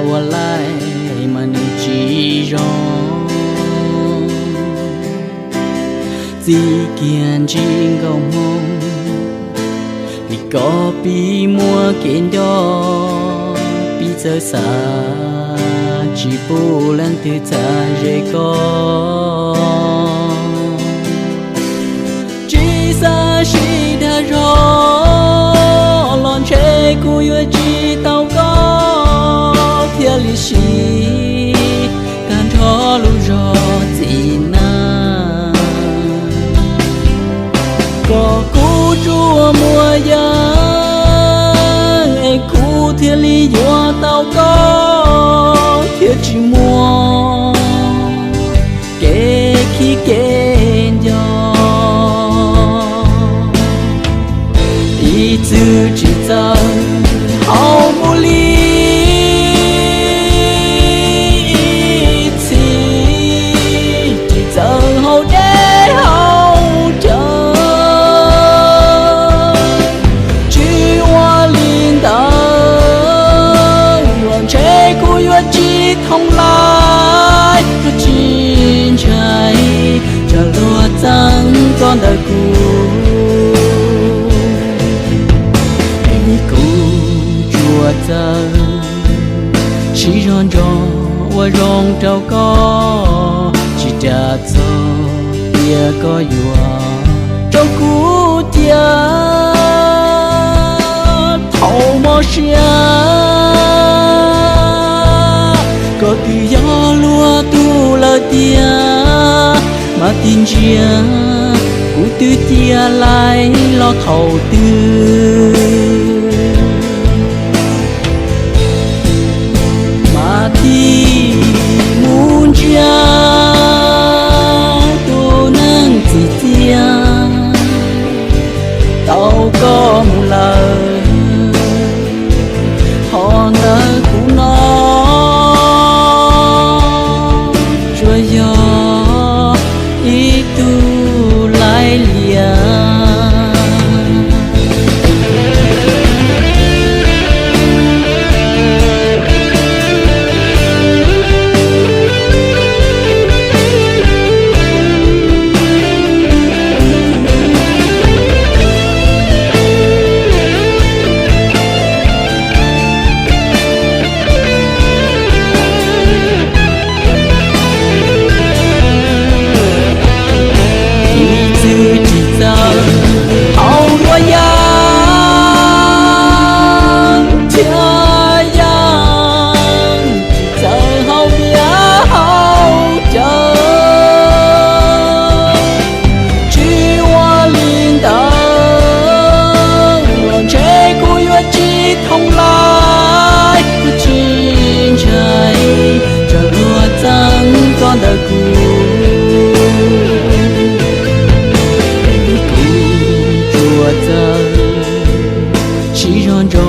ua laij mas nws tsis zoo. Txij kiag ntsis nkauj hmoob, vim koj pib muaj kev nco, pib txawj xav, tsis pub leej twg txav ze koj. Tsis xav sib dag zog los ntshe kuv yuav tsis tau koj thiaj li siv tag nrho lub zog txiv neej. Kom kuv tsuas muaj yeej es kuv thiaj li yuav tau koj thiab tsis muaj kev khib kev nco. Ib txwm tsis txawj hauv npaum li ib txhis, tsis txawj hauv deb hauv cawv. Tsis ua li ntawd los ntshe kuv yuav tsis thooj laij, yuav tsis ntshai tsam luag txeeb txoj ntawm kuv. Es kuv tsuas txawj siv zog ntso ua zoo rau koj, tsis ras txog tias koj yuav rau kuv cia. Thaum mob siab koj twb yog luag tug lawm tiag, mas tig ntsia kuv twb cia laij los thaum twg. Mas tig mus ntsia tus neeg txim txiaj tau koj mus lawm, ho ntawm kuv no tsuas yog ib tug laij lias. Ib txwm tsis txawj hauv nruab yeeb thiab yeeb, tsis txawj hauv viav hauv cawv. Tsis ua li ntawd los ntshe kuv yuav tsis thooj laij, kuv tsis ntshai tsam luag txeeb txoj ntawm kuv. Es kuv tsuas txawj siv zog ntso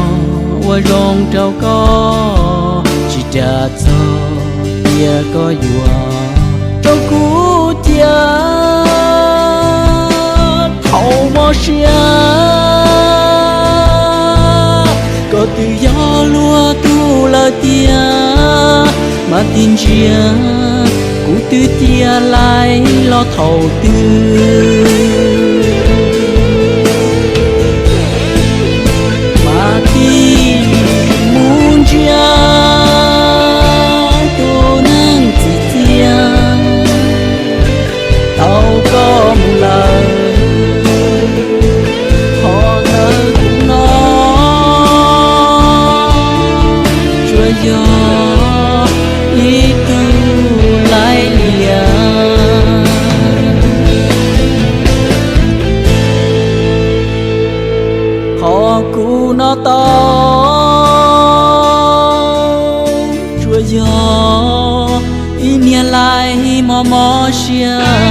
ua zoo rau koj, tsis ras txog tias koj yuav rau kuv cia. Thaum mob siab koj twb yog luag tug lawm tiag, mas tig ntsia kuv twb cia laij los thaum twg. Mas tig mus ntsia tus neeg txim txiaj tau koj mus lawm, ho ntawm kuv no tsuas yog ib tug laij lias. Qhov kuv no tau tsuas yog ib niag laij mob mob siab.